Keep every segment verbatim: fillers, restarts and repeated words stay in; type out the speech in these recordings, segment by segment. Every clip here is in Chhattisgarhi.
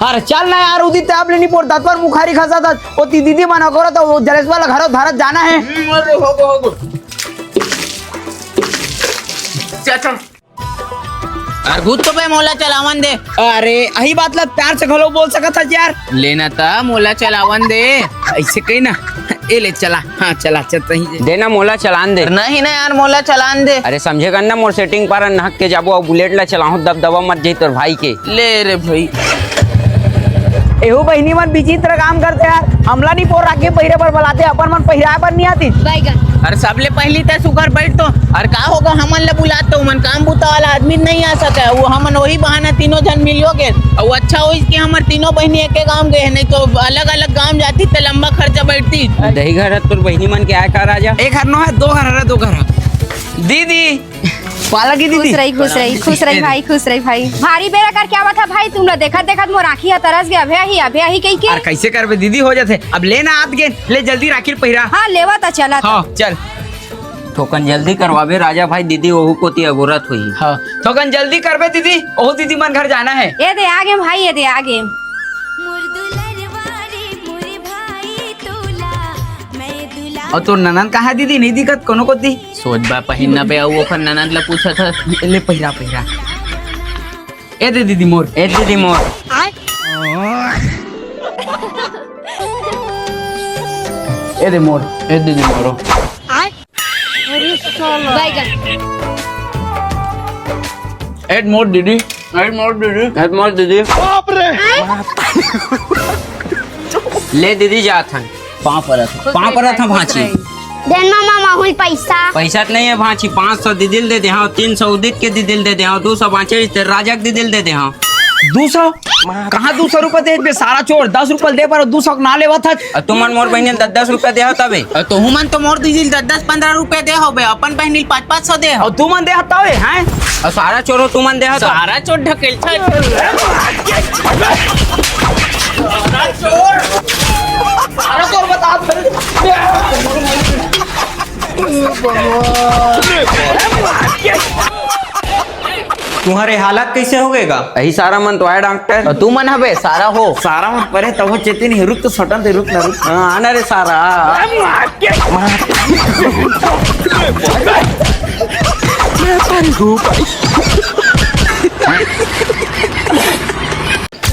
अरे चल ना यार, उदित, ते अब ले नी पोर दतवर मुखारी खसा था। ओ ती दीदी मन करो तो वो जलेसवा ला घरो धारत जाना है। हम्म, अरे हो गो, हो गो। चल, चल। अरे गुद तो बे, मोला चलावन दे। अरे, अही बात ला प्यार से घलो बोल सकत हस यार। लेना ता, मोला चलावन दे। ऐसे कही ना। ए ले चला, हाँ चला, चल तही। देना मोला चलान दे। नहीं ना यार, मोला चलान दे। अरे समझे कर ना, मोर setting पारा नहक के जाबो, अउ bullet ला चलाहूं, दबदबा मत जाई तोर भाई के। ले रे भाई। एहू बहिनी मन विचित्र काम करथे यार, हमला नी पोर राखी पहिरे बर बलाथे, अपन मन पहिराए बर नी आतिस। बैगन। अरे सबले पहिली ते सुघर बैठ तो, अरे का होगा हमन ला बुलात तो, मन काम बूता वाला आदमी नहीं आ सके, वो हमन वही बहाना तीनों झन मिलियो गे, अउ अच्छा होइस कि हमर तीनों बहिनी एके गांव गे हे, नहीं तो अलग-अलग गांव जाती ते लंबा खर्चा बैठती। दही घर ह तोर बहिनी मन के आय का राजा? एक घर नो है, दो घर है, दो घर है। दीदी, पाला की दीदी। खुश रही, खुश रही, खुश रही भाई, खुश रही भाई। भारी बेरा करके आवत हा भाई, तुमला देखत देखत मोर आँखी हा तरस गया, अभे आही, अभे आही कही के। अरे कैसे करबे दीदी, हो जाथे। अब लेना आत गे, ले जल्दी राखी पहिरा। हाँ, लेवा ता चला ता। हाँ, चल। थोकन जल्दी करवाबे राजा भाई, दीदी ओहू कोती अगोरत होही। हाँ, थोकन जल्दी करबे दीदी, ओहू दीदी मन घर जाना है। ए दे आगे भाई, ए दे आगे। मोर दुलरवा रे मोर भाई तोला, मैं दुला। अउ तोर ननद कहाँ है दीदी, नहीं दिखत कोनो कोती? सोच बा पहिरना बे, अउ ओखर ननद ला पूछत हस। ले पहिरा, पहिरा। ए दे दीदी मोर। ए दीदी मोर। ए दे मोर। ए दीदी मोरो। बैगन। एड मोर दीदी। एड मोर दीदी। एड मोर दीदी। बाप रे। ले दीदी जात हन। पाँव परत हन। पाँव परत हन भांची। देन मामा माहुल पैसा। पैसा त नहीं है भांची, पाँच सौ दीदी ल दे दे हंव, तीन सौ उदित के दीदी ल दे दे हंव, दू सौ बांचे रिहिस ते राजा के दीदी ल दे दे हंव। दू सौ? कहाँ दू सौ रुपया दे बे सारा चोर? दस रुपया दे बर दू सौ के ना लेवत हस। अ तुमन मोर बहिनी ल दस दस रुपया दे हव तबे। अ तुहू मन तो मोर दीदी ल दस दस पन्द्रह रुपया दे हव बे, अपन बहिनी ल पाँच पाँच सौ दे हव। अउ तुमन दे हव तबे, हैं? अ सारा चोर हो तुमन दे हव तब। सारा चोर ढकेल छा। सारा चोर। सारा चोर बता। तुम्हारे हालत कैसे हो गए गा? यही सारा मन तो आए डॉक्टर। अउ तू मन हबे सारा हो। सारा मन परे तब हो चेते नहीं, रुक तो सटन दे, रुक ना, रुक। हाँ, आना रे सारा।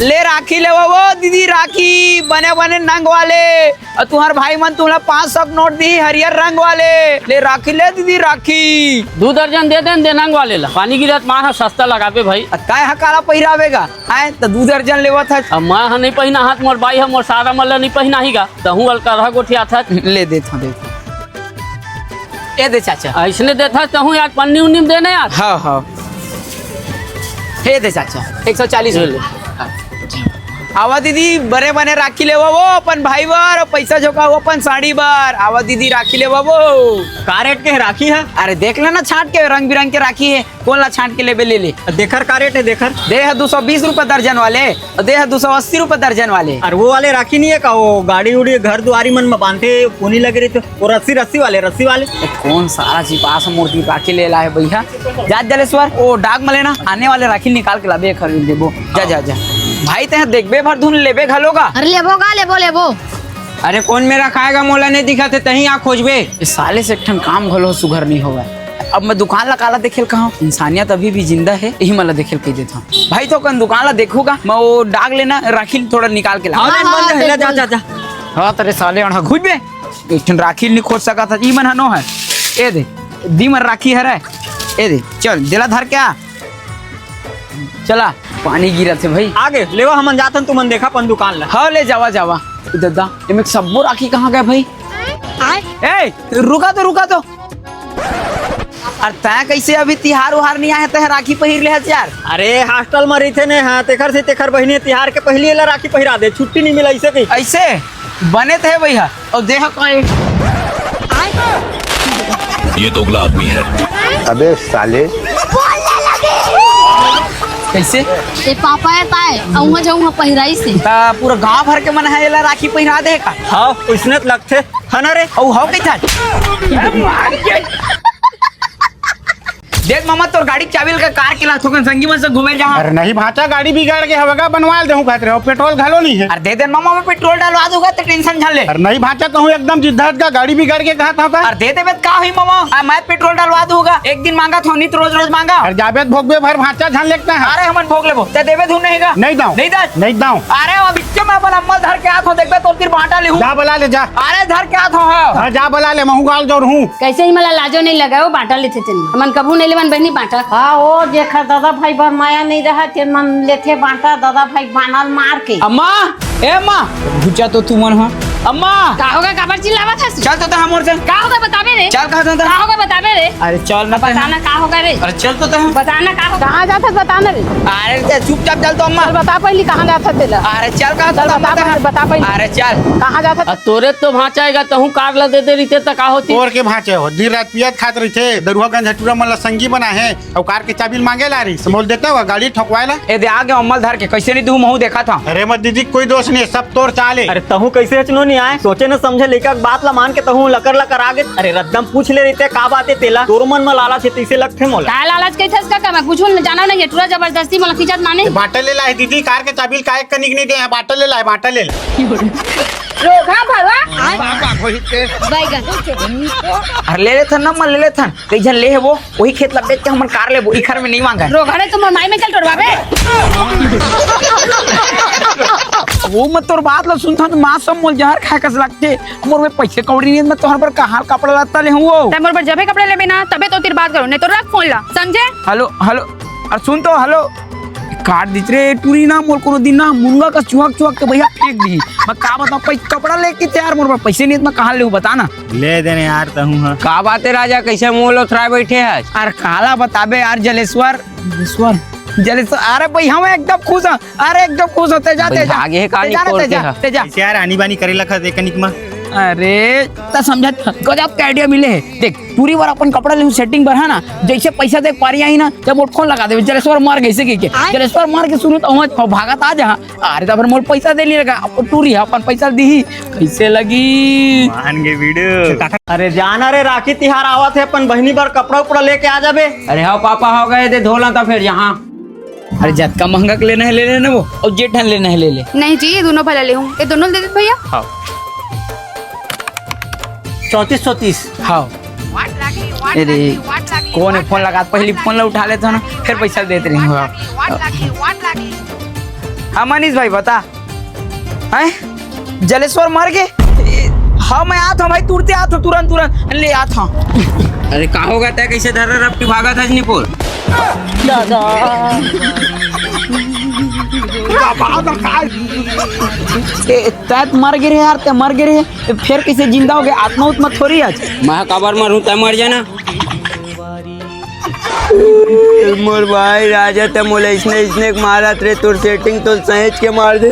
ले राखी लेवा वो दीदी, राखी बने बने नंग वाले। अउ तुंहर भाई मन तुमला पाँच सौ के नोट दिही हरियर रंग वाले। ले राखी ले दीदी, राखी। दू दर्जन दे देन दे नंग वाले ला। पानी गिरत मार ह सस्ता लगाबे भाई। अ काय ह काला पहिराबे गा? आय त दू दर्जन लेवत हस। अब मैं ह नहीं पहिना हत, मोर बाई ह मोर सारा मन ला नहीं पहिनाही गा। तहूँ अलकरहा गोठियात हस। ले देत हूँ, देत हूँ। ए दे चाचा। अइसने देत हस तहूँ यार, पन्नी उन्नी में देना यार। हाँ, हाँ। हे दे चाचा, एक सौ चालीस ले ले। हाँ। आवा दीदी, बने बने राखी लेवा वो अपन भाई बर, अउ पैसा झोंका वो अपन साड़ी बर। आवा दीदी, राखी लेवा वो। का रेट के हे राखी ह? अरे देख लेना छांट के, रंग बिरंग के राखी हे, कोन ला छांट के लेबे ले ले। देखर का रेट हे देखर? दे ह दू सौ बीस रुपया दर्जन वाले, अउ दे ह दू सौ अस्सी रुपया दर्जन वाले। अरे वो वाले राखी नहीं है का, वो गाड़ी उड़ी घर दुआरी मन में बांधे, कोनी लगे रहिथे, वो रस्सी, रस्सी वाले, रस्सी वाले। ए, कोन सारा चिपास मोर ती राखी ले लाए भैया? जा जलेश्वर, ओ डाक में लेना, आने वाले राखी निकाल के लाबे, खरीद देबो। जा, जा, जा। भाई, तें देखबे भर धुन लेबे घलो गा? अरे लेबो गा, लेबो, लेबो। अरे कोन मेर रखाय गा, मोला नहीं दिखत हे, तहीं आ खोजबे। ए साले से एक ठन काम घलो सुघर नहीं होवय। अब मैं दुकान ला काला देखेल कहां? इंसानियत अभी भी जिंदा हे, यही मन ला देखेल कही देत हंव। भाई, थोकन दुकान ला देखहू गा, मैं वो डाक लेना, राखी थोड़ा निकाल के ला। हाँ, हाँ, बंद हाँ, है, जा, बिल्कुल। जा, जा। हाँ, तेरे साले अनहा घुस बे। एक ठन राखी नहीं खोज सकत हस, ई मन ह नो हे। ए दे, दी मन राखी हरय। ए दे, चल, देला धर के आ। चला, पानी गिरत हे भाई। आगे, लेवा हमन जाथन, तुमन देखा अपन दुकान ला। हाँ, ले जावा, जावा। ए ददा, एमे सब्बो राखी कहाँ गए भाई? ए, रुका तो, रुका तो। अरे तैं कैसे अभी तिहार उहार नहीं आए, तैं राखी पहिर ले हस यार? अरे hostel में रहिथे ने, हाँ, तेखर से तेखर बहिनी तिहार के पहली एला राखी पहिरा दे, छुट्टी नहीं मिला, ऐसे कही। ऐसे? बने थे भैया, और देह कहीं। ये दोगला आदमी है। अबे साले। कैसे? ए पापा है ताए, अउहा जाऊंगा पहिराई से। ता पूरा गांव भर के मन है, एला राखी पहिरा दे का? हाँ, उसने तो लगथे, है ना रे? औ हाव के था? देख मामा, तोर गाड़ी के चाबी लेके कार के ला थोकन संगी मन से घूमे जहाँ। अरे नहीं भांचा, गाड़ी बिगड़ गे हवय गा, बनवा देहूं कहत रहे हो, पेट्रोल घलो नहीं है। अरे दे दे मामा, मैं पेट्रोल डलवा दूंगा, तो टेंशन झन ले। अरे नहीं भांचा, तहूं एकदम जिद्दत का, गाड़ी बिगड़ गे कहत हव का? अरे दे देबे त का होही मामा, आ, मैं पेट्रोल डलवा दूंगा। एक दिन मांगा थो, नित रोज रोज मांगा। अरे जाबे त भोगबे भर भांचा, झन लेकना है। अरे हमन भोग लेबो, ते देबे धुन नहीं गा? नहीं दाऊं। नहीं दे। नहीं दाऊं। अरे अब इच्चे मैं अपन अम्मा धर के आत हो, देखबे तोर तीर बांटा लेहूं। जा बला ले जा। अरे धर के आत हो। हाँ जा बला ले, महू गाल जोर हूँ। कैसे ही मला लाजो नहीं लगा, वो बांटा लेथे तेन। हमन कभू नहीं लेवन बहनी बांटा। हाँ, ओ जेखर दादा भाई बर माया नहीं रहा, तेन मन लेथे बांटा, दादा भाई बानल मार के। अम्मा, ए अम्मा, भुजा तो तू मन हा। अम्मा। का होगा, काबर चिल्लावत हस? चल तो तैं हमर से। का होगा बताबे रे? चल कहा तो तैं। का होगा बताबे रे? अरे चल ना तैं। बताना का होगा रे? अरे चल तो तैं। बताना का होगा? कहाँ जात हस बताना रे? अरे ते चुपचाप चल तो अम्मा। चल बता पहली कहाँ जात हस तेला। अरे चल कहा तो चल बता अम्मा। पहली, बता पहली। अरे चल। कहाँ जात हस? आ, तोरे तो भांचा आएगा, तहूँ कार ला दे दे रहिते त का होती? तोर के भांचे हो, दिन रात पियत खात रहिथे, दरुहा गंज हटूरा मन ला संगी बनाहे, अउ कार के चाबी ल मांगे ला रहिस, मोल देते हुआ गाड़ी ठोकवाए ला। ए दे आ गे अम्मा ल धर के, कैसे नहीं दूं महू देखत हंव। अरे मत दीदी, कोई दोष नहीं है, सब तोर चाल है। अरे तहूँ कैसे हचनो नहीं आए, सोचे न समझे लइका के बात ला मान के तहूँ लकर लकर आ गे। अरे रद्दम पूछ ले रहिते का बात है तेला, तोर मन म लालच है तइसे लगथे मोला। का लालच कहिथस का, का मैं कुछ जाना नहीं है, टूरा जबरदस्ती मोला खींचत माने। बांटा ले ला है दीदी, कार के चाबी ल काहे कनिक नहीं दे है, बांटा ले ला है, बांटा ले ला। रोघा भवा। बैगन। अरे ले लेथन ना, मन ले लेथन। कई झन ले हे वो, वही खेत ला बेच के हमन कार लेबो, इखर में नहीं मांगन। रोघा ने तुम माई में चल टोरवाबे। वो मत तोर बात ला सुनथन, माँ सब मोल जहर खाए कस लगथे। मोर में पैसे कौड़ी नहीं, मैं तोहर बर कहाँ कपड़ा लत्ता ले हूँ वो। तै मोर बर जबे कपड़ा लेबे ना, तबे तो तेरी बात करो, नहीं तो रख फोन ला, समझे? हेलो, हेलो, अरे सुन तो, हेलो। काट दीच रे टूरी ना, मोर कोनो दिन ना मुनगा का चुहक चुहक के भैया फेंक दी। मैं का बताऊं, पै-, कपड़ा लेके तैयार, मोर बर पैसे नहीं, मैं कहाँ लेहूं, बता ना। ले देने यार, तहूं ह। का बात है राजा, कैसे मुंह लोथराए बैठे है? अरे काला बताबे यार जलेश्वर, जलेश्वर, जलेश्वर, अरे भाई हम एकदम खुश हैं, अरे एकदम खुश हो, तेजा, भाई तेजा, भागे है कहानी तेजा ना, खोल के तेजा, है। तेजा। कैसे यार आनी बानी करे लखा दे कनिक मा? अरे, त समझत गजब के आइडिया मिले है। देख, टूरी बर अपन कपड़ा लेहूं सेटिंग बर, है ना? जैसे पैसा देख पारी आही ना, जब वो फोन लगा देबे, जलेश्वर मर गइसे कहिके। जलेश्वर मर के सुनहूं त हम भागत आ जा। अरे, त फिर मोर पैसा दे नहीं लगा, अब टूरी है, अपन पैसा दीही, कैसे लगी? मान गे वीडियो। अरे, जाना रे, राखी तिहार आवत है, अपन बहिनी बर कपड़ा उपड़ा लेके आ जाबे। अरे, हाँ पापा, हो गए, दे धोला त फिर यहाँ। अरे, जतका महंगा के लेना है, ले लेना वो, अउ जे ठन लेना है, ले ले। नहीं जी, ये दोनों भला लेहूं, ये दोनों दे दे भैया। हाँ। चौंतीस सौ तीस। हाँ। अरे, कौन है फोन लगा? पहली फोन ला उठा लेता ना, फिर पैसा देते रही हूँ। हाँ मनीष भाई, बता। हैं? जलेश्वर मर गे? हाँ, मैं आत हूँ भाई, तुरते आत हूँ, तुरंत, तुरंत ले आत हूँ। अरे, का होगा तय? कैसे धर रपटी भागा था निपोल? दादा। ए, तै त मर गे रहे यार, तै मर गे रहे। ए, फेर कैसे जिंदा हो गया? आत्मा उत्मा थोड़ी आज। मैं काबर मरूं, तै मर जाना। मोर भाई राजा, तै मोला इसने, इसने के मारत रे, तोर सेटिंग तो सहेज के मार दे।